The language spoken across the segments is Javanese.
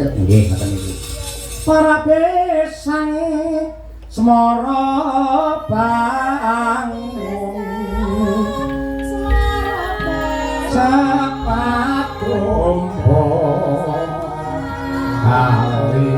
Truk. Nggih, ngoten niku. Para besang semara bangun cepat tumbuh hari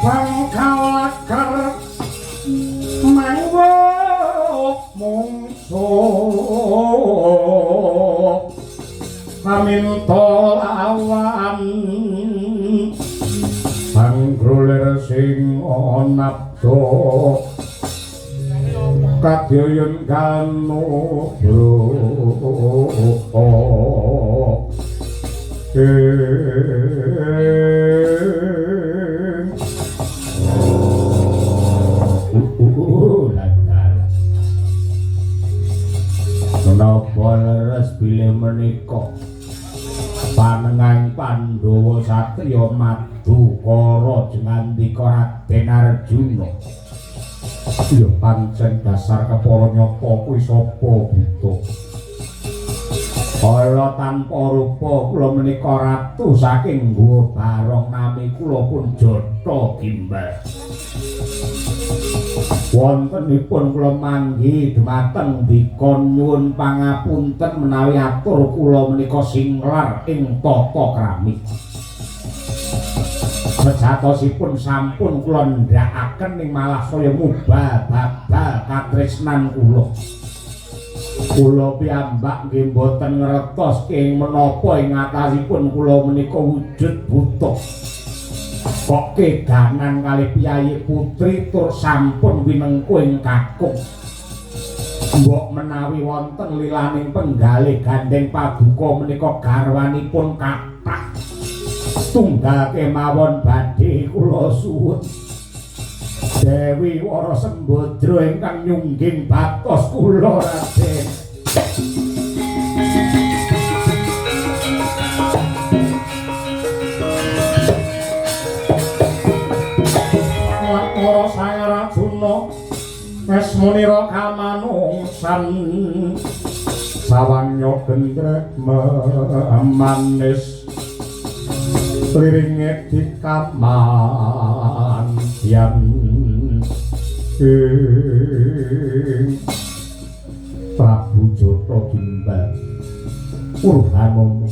Abang kalakar mangwuk mungsuh paminta lawan panggrolir sing nabdo kadyoyun kanugroho. Menapa leres bilih menika panengang Pandhawa satriya Madukara jengandika Raden Arjuna. Ya pancen dasar kepara nyata kuwi sapa buta. Kala tanpa rupa kula menika ratu saking Guwa Barong nami kula pun Jata Gimbal. Wontenipun kula manggi dhumateng dikon nyuwun pangapunten menawi atur kula menika singlar ing tata krami. Sejatosipun sampun kula ndhakaken ing malah saya mubal babal katresnan kula. Kula piyambak nggih mboten ngertos ing menapa ing atasipun kula menika wujud buta. Kok kedanan kalih piyayi putri tur sampun winengku ing kakung. Mbok menawi wonten lilaning penggalih gandeng paduka menika garwanipun kathah. Tunggal kemawon badhe kula suwun. Dewi Wara Sembadra ingkang nyungging batos kula Raden. Para Sang Arjuna esmunira kamanungsan sawangnya gendrek memanis liringe dikamandian ing Prabu Jata Gimbal Purbanana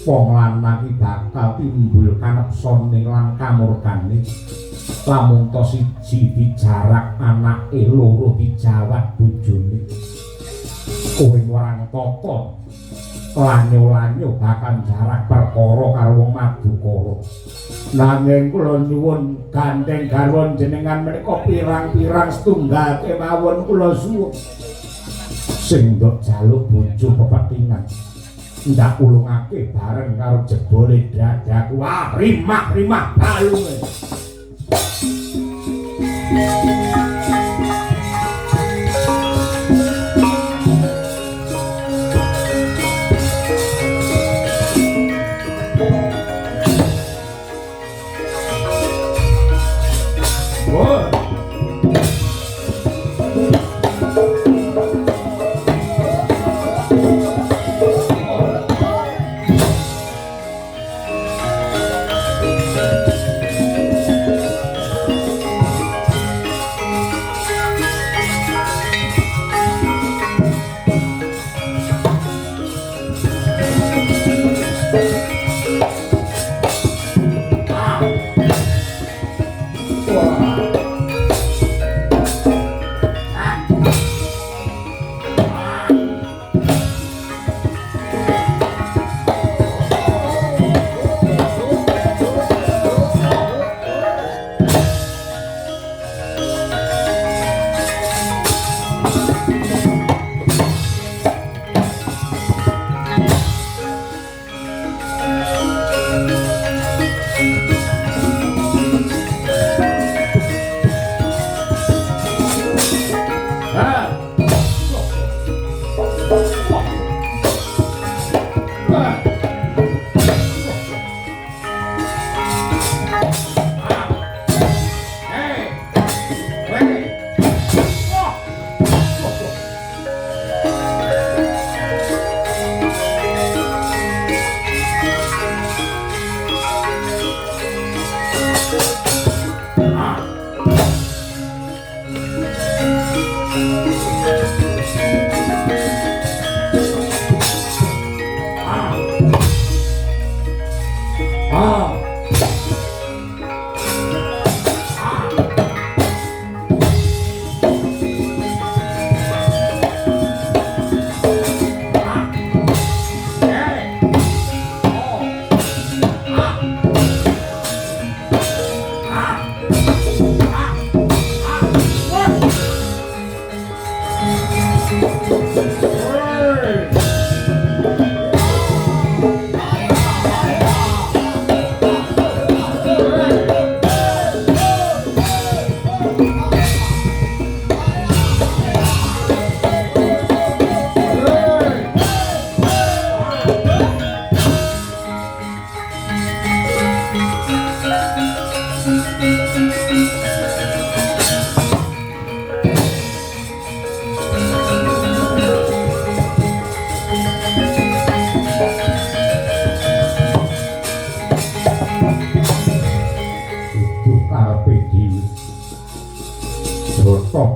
wong lanang iki bakal timbul kanepsane lan kamurkane. Lamun to siji dijarak anake, loro dijawat bojone. Kowe ora tata lanyo-lanyo bakal jarak perkara karo wong Madukara. Nanging kula nyuwun gandeng garwa jenengan menika pirang-pirang setunggal kemawon kula suwun. Sing ndok jaluk bojo pepethingan ndak ulungake bareng karo jebole dadaku. Wah, rimah-rimah balunge. Wah.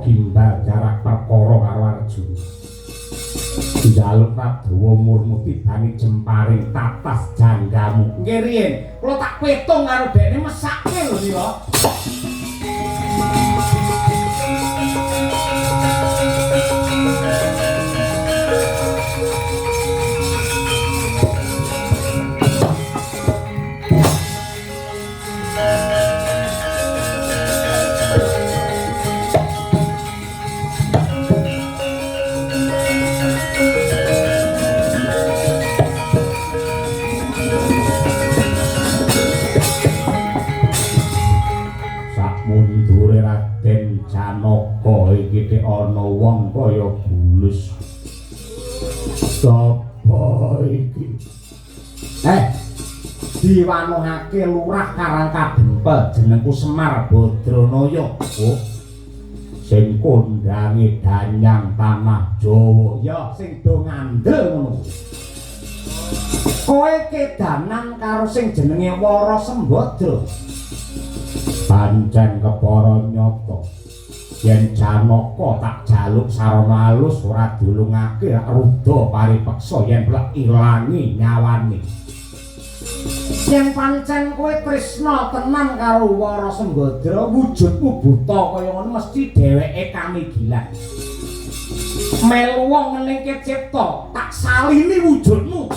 Gimbal jarak perkara karo Arjuna. Njaluk Prabawa murmuti bani jemparing tatas janggamu. Nggih riyin, kula tak petung karo dekne mesake lho nira. Sapa iki? Diwanuhake Lurah Karang Kadempel, jenengku Semar Badranaya. Oh. Sing kondange danyang tanah Jawa. Ya sing do ngandel ngono. Kowe kedanan karo sing jenenge Wara Sembadra. Pancen kepara nyata. Yen Janaka tak jaluk sarana alus ora dilungake ruda paripeksa yen plek ilangi nyawane. Yen pancen kowe tresna tenan karo Wara Sembadra, wujudmu buta kaya ngono mesti dheweke kamigilan. Melu wong ngeningke cipta, tak salini wujudmu.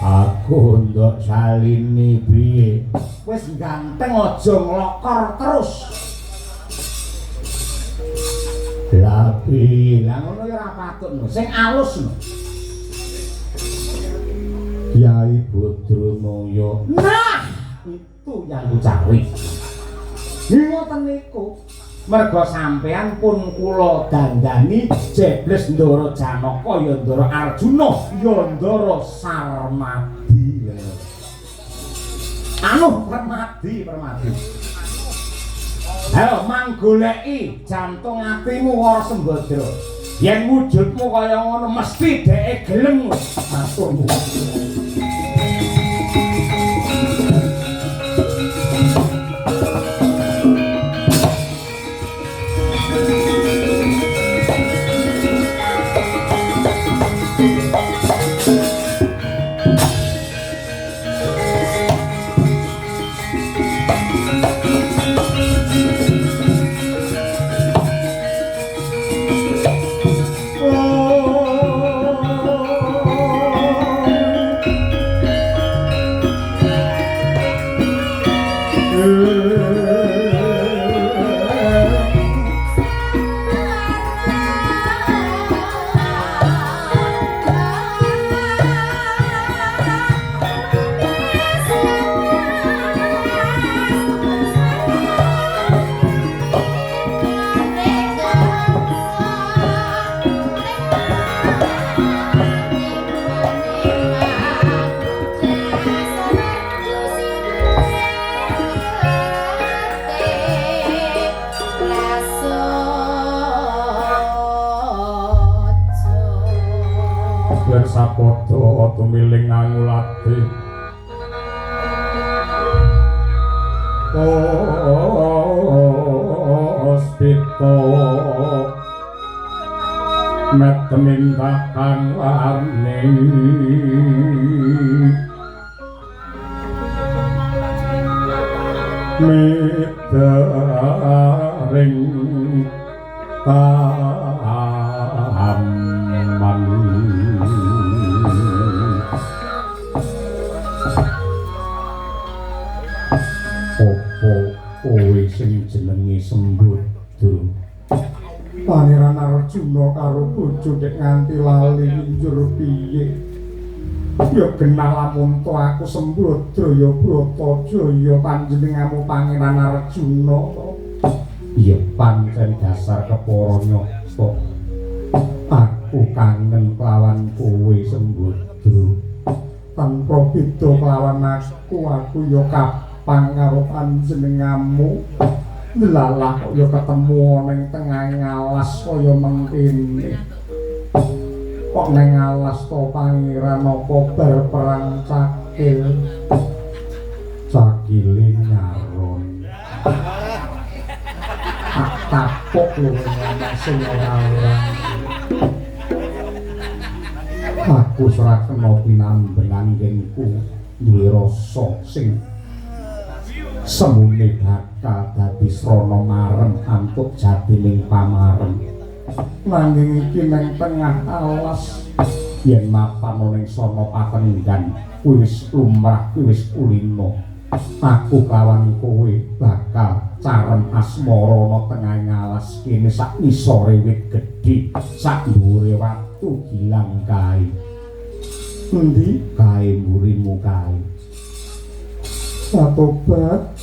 Aku ndok salini piye? Wis ganteng aja nglokor terus. Lah piye? Lah ngono ya ora patut no. Sing alus no. Kyai Badranaya. Nah, itu yang ku cari. Ngoten niku. Merga sampean pun kula dandani jebles Ndara Janaka ya Ndara Arjuna ya Ndara Sarmadi. Anu Permadi, Permadi. Ayo manggoleki jantung atimu Wara Sembadra. Yen wujudmu kaya ngono mesti dheke gelem matur nuwun. Sapadha tumiling angulate Ospito metemintakan warni midaring taman. Apa kowe sing jenenge Sembadra? Pangeran Arjuna karo bojo nek nganti lali njur piye? Ya genah lamun to aku Sembadra ya Bratajaya panjenenganmu Pangeran Arjuna to. Ya pancen dasar kepara nyata. Aku kangen kelawan kowe Sembadra. Tanpa beda kelawan aku, aku ya kapang karo panjenenganmu. Lalah kok ya ketemu ning tengahing alas kaya mengkene. Kok ning alas to pangeran apa bar perang cakil? Cakile nyaron. Tak tapuk lho ngomong sing ora-ora. Aku ora kena pinambengan nggenku duwe rasa sing semune bakal dadi srana marem antuk jatining pamarem. Nanging iki nang tengah alas yen mapan ning sono patenggan kuwi wis lumrah, kuwi wis kulino. Aku kawan kowe bakal carem asmara ana tengahing alas kene sak ngisore wit gedhe sak dhuwure watu gilang kae. Endi kae mburimu kae? Tobat.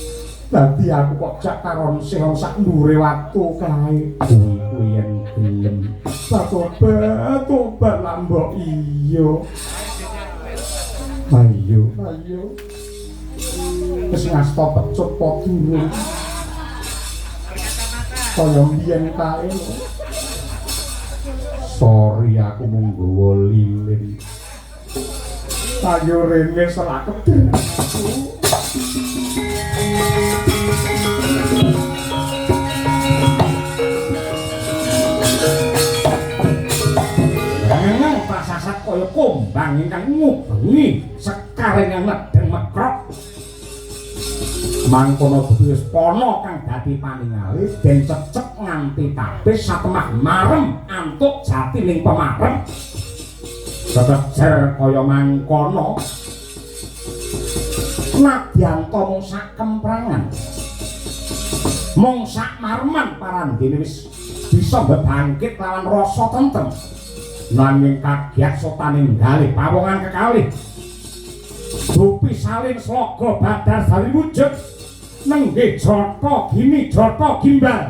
Dadi aku kok jak karon sih sak dhuwure watu kae. Kuwi kuwi yen gelem. Tobat, tobat lah mbok iya. Ayo, ayo. Wis ngasta pecut apa durung? Kaya mbiyen kae. Sorry aku mung nggawa lilin. Ayo rene selak keder. Nang prasasat kaya kumbang ingkang ngubengi sekar ingkang nedeng mekrok. Mangkono wis pono kang dadi paningale den cecek nganti tapis satemah marem antuk jatining pemarem. Sekejer kaya mangkono nadyan ta mung sak kemprangan, mung sak marman parandene wis bisa bebangkit lawan rasa tentrem. Nanging kagiat sotaning galih pawongan kekalih dupi salin sloga badar sari wujud nenggih jata gini jata gimbal.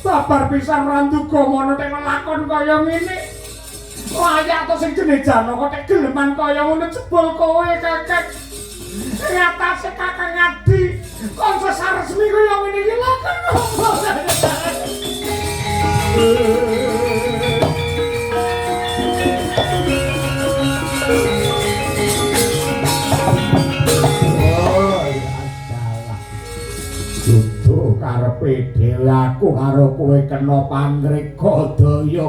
Babar pisan randuga mono nek lakon kaya ngene. Layak to sing jenenge Janaka nek geleman kaya ngono jebul kowe kakek. Ing atase Kakang Adi kon sesaresmi kaya ngene iki lakon opo? Oh ya dalah. Dudu karepe dhewe aku karo kowe kena pangreka daya.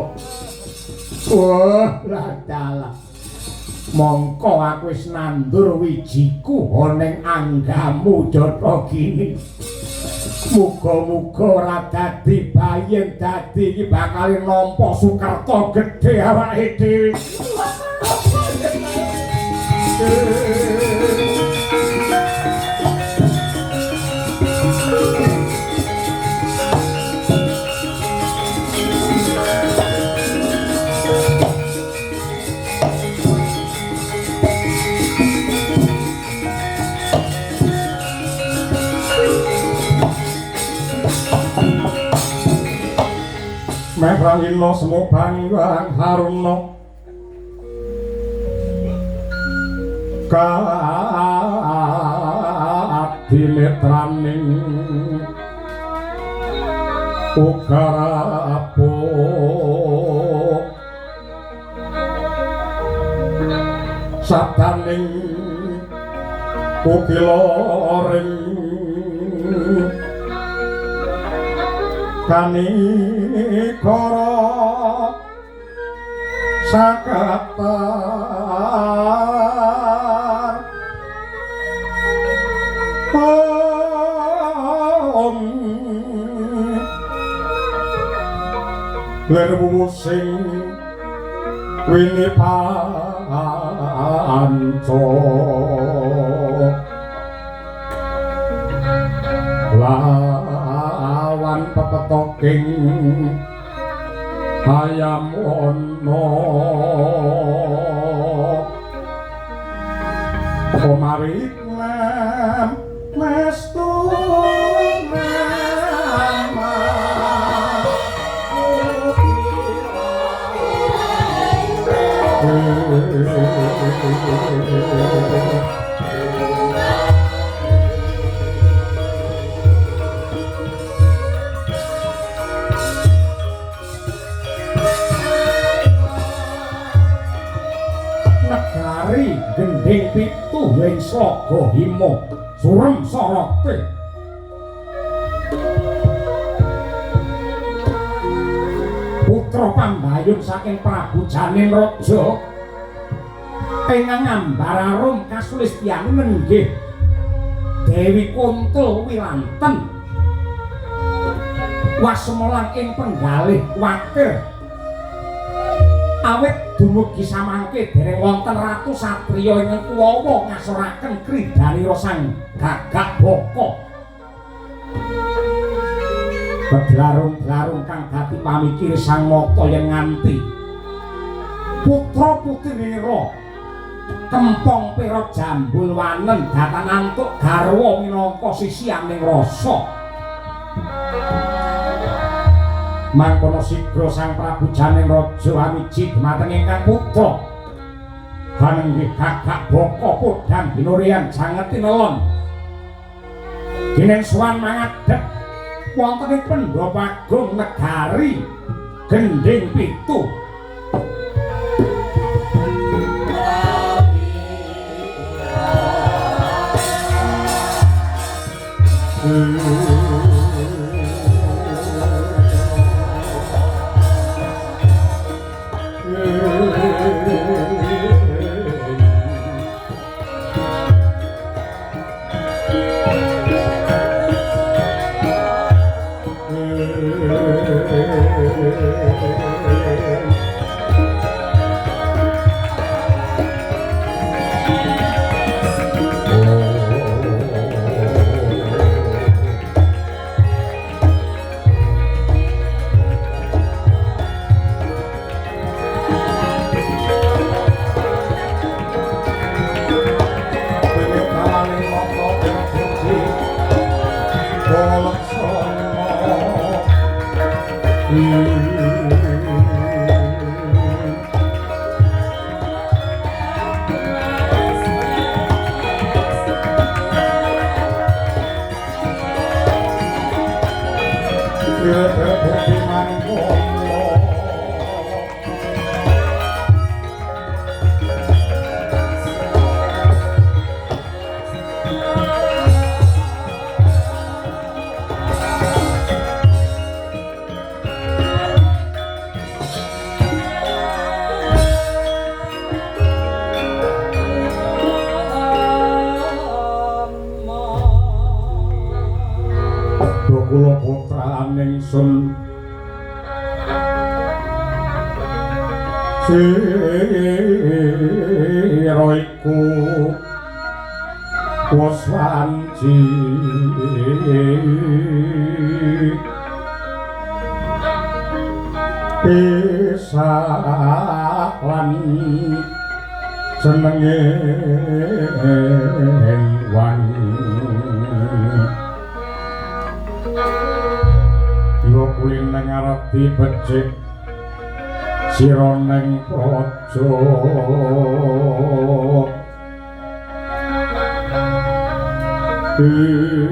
Wah, lah dalah. Mongko aku wis nandur wijiku ana ing anggamu jata gini. Muga-muga ora dadi bayen dadi iki bakal nampa sukerta gedhe awake dhewe. Merangina semu bangwang haruna kadinetraning ukarapo sabdaning kukiloring kanikara sakatar om lir sing wini panca lawan pepetoking hayam wana komarik nem mestu nama Negari gending pitu ing sloga hima surem sorote. Putra pambayun saking Prabu Janin Raja ingkang ngambar arum kasulistyane nenggih Dewi Kuntul Wilanten wasmelang ing penggalih kuwatir awit dumugi samangke dereng wonten ratu satriya ingkang kuwawa ngasoraken kridanira sang Gagak Baka. Bedlarung-dlarung kang dadi pamikir sang mata yen nganti putra putrinira kempong pera jambul wanen datan antuk garwa minangka sisianing rasa. Mangkono sigra sang Prabu Janin Raja amiji dumateng ingkang putra hanenggih Gagak Baka podhang binuryan janget tinelon dene sowan mangadhep wonten ing Pandhawa Agung negari Gendhing Pitu. Kula putra ningsun sira iku wis wanci pisah lan jenenge wan iwa kulin nang arti becik sira neng praja ing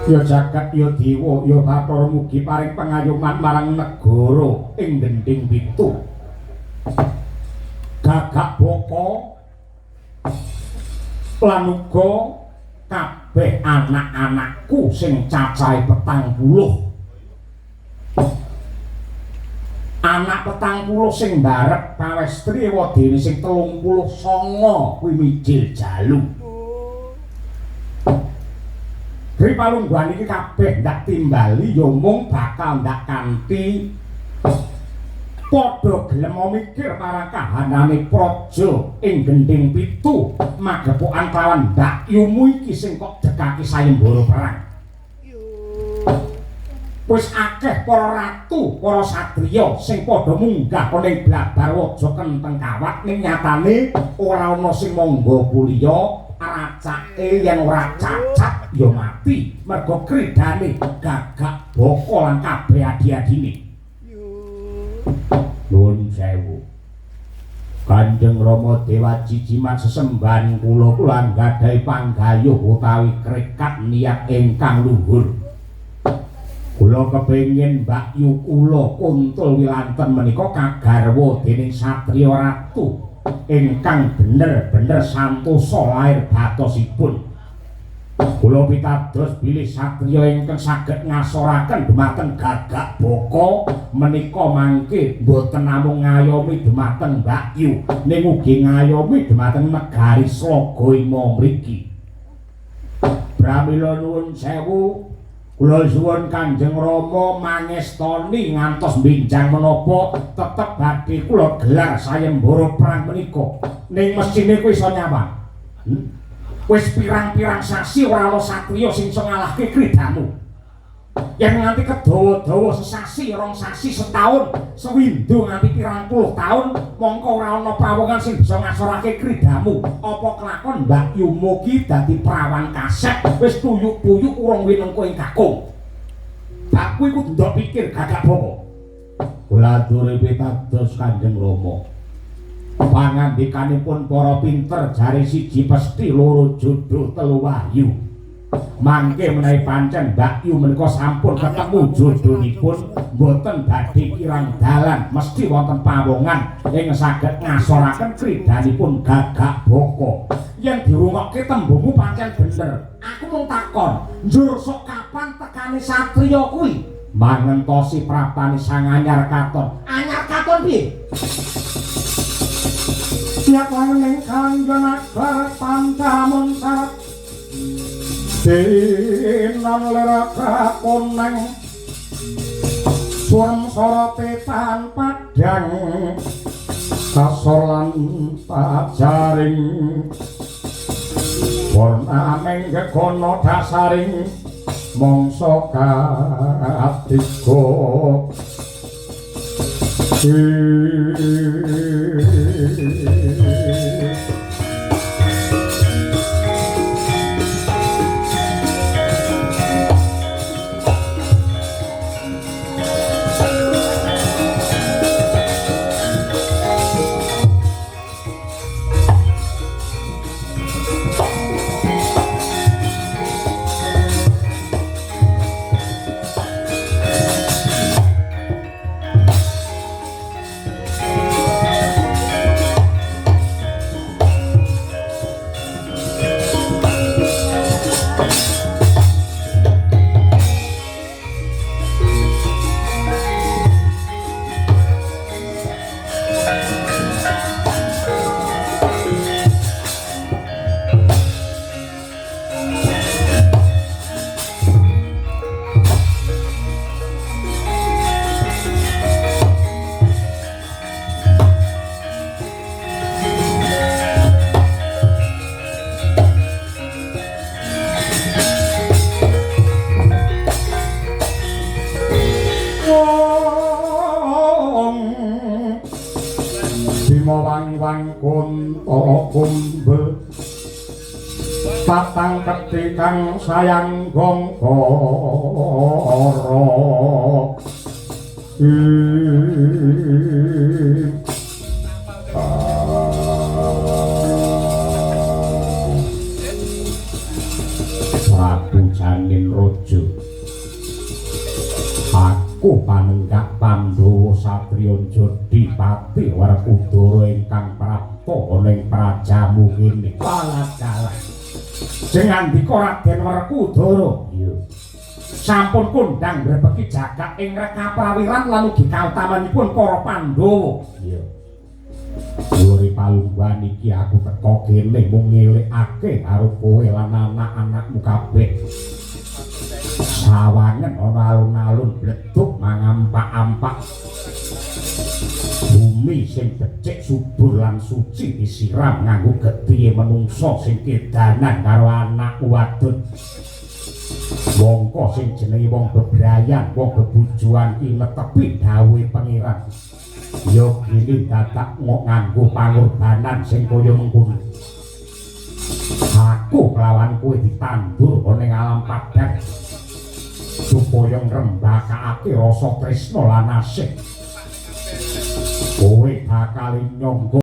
ya jagat ya dewa ya bathara mugi paring pangayoman marang negara ing Gendhing Pitu. Gagak Baka lan uga kabeh anak-anakku sing cacahe 40. Anak 40 sing mbarep pawestri ewa dene sing 39 kuwi mijil jalu. Ri palungguhan iki kabeh ndak timbali ya mung bakal ndak kanthi padha gelem mikir marang kahanane praja ing Gendhing Pitu magepokan kelawan mbakyumu iki sing kok dekaki sayembara perang. Wis akeh para ratu, para satriya sing padha munggah ana ing blabar waja kenteng kawat ning nyatane ora ana sing mangga kuliya. Racake yen ora cacat ya mati mergo kridane Gagak Baka lan kabeh adi-adine. Nuwun sewu. Kanjeng Rama Dewa Jijiman sesembahan kula kula nggadahi panggayuh utawi krekat niat ingkang luhur. Kula kepengin Mbak Yu kula Kuntul Wilanten menika kagarwa dening satriya ratu ingkang bener-bener santosa lair batosipun. Kula pitados bilih satriya ingkang saged ngasoraken dumateng Gagak Baka menika mangke mboten namung ngayomi dumateng Mbak Yu, ning ugi ngayomi dumateng negari Slogohimo mriki. Pramila nuwun sewu, kula suwun Kanjeng Rama mangestoni ngantos benjang menapa tetep badhe kula gelar sayembara perang menika. Ning mesthine kowe iso nyawang. Wis pirang-pirang sasi ora ana satriya sing iso ngalahke kridamu. Yen nganti kedawa-dawa sesasi, rong sasi, setahun, sewindu nganti pirang puluh taun, mongko ora ana prawongan sing bisa ngasorake kridamu. Apa kelakon Mbak Yumu ki dadi prawan kasep, wis tuyuk-tuyuk urung winengko ing kakung. Baku iku ndok pikir Gagak Baka. Kula aturi pitados Kanjeng Rama. Pangandikanipun para pinter jare siji pesti, loro jodoh, telu wahyu. Mangke menawi pancen Mbak Yu menika sampun ketemu jodhonipun, mboten badhe kirang dalan, mesti wonten pawongan ing saged ngasoraken kridanipun Gagak Baka. Yen dirungokke tembungmu pancen bener. Aku mung takon, njur sok kapan tekane satriya kuwi? Mangentosi praptane Sang Anyar Katon. Anyar Katon piye? Siap langening kanggo nagar pancamun syarat dinan lir kakoneng surem sorote tan padhang kasor lan pajaring warnameng gegono dasaring mangsa katiga. Patang kedhi kang sayang gongkara Prabu Janin Raja, aku panenggak Pandhawa satriya jodi pati Werkudara ingkang prapta ana ing prajamu kene. Walah. Sing ngandika Raden Werkudara, iya. Sampun kondhang grebeki jagat ing rekaprawiran lan ugi kautamanipun para Pandhawa. Iya. Nuri palungguhan iki aku teka kene mung ngelingake karo kowe lan anak-anakmu kabeh. Sawangen ana alun-alun bleduk mangampak-ampak. Bumi sing becik subur lan suci disiram nganggo gethihe menungsa sing kedanan karo anak wadon. Mongko sing jenenge wong bebrayan, wong bebujuan ki netepi dawuhe Pangeran. Ya gini dadak nganggo pangorbanan sing kaya mengkono. Aku kelawan kowe ditandur ana ing alam padhang supaya ngrembakake rasa tresna lan asih. Kowe bakal nyangga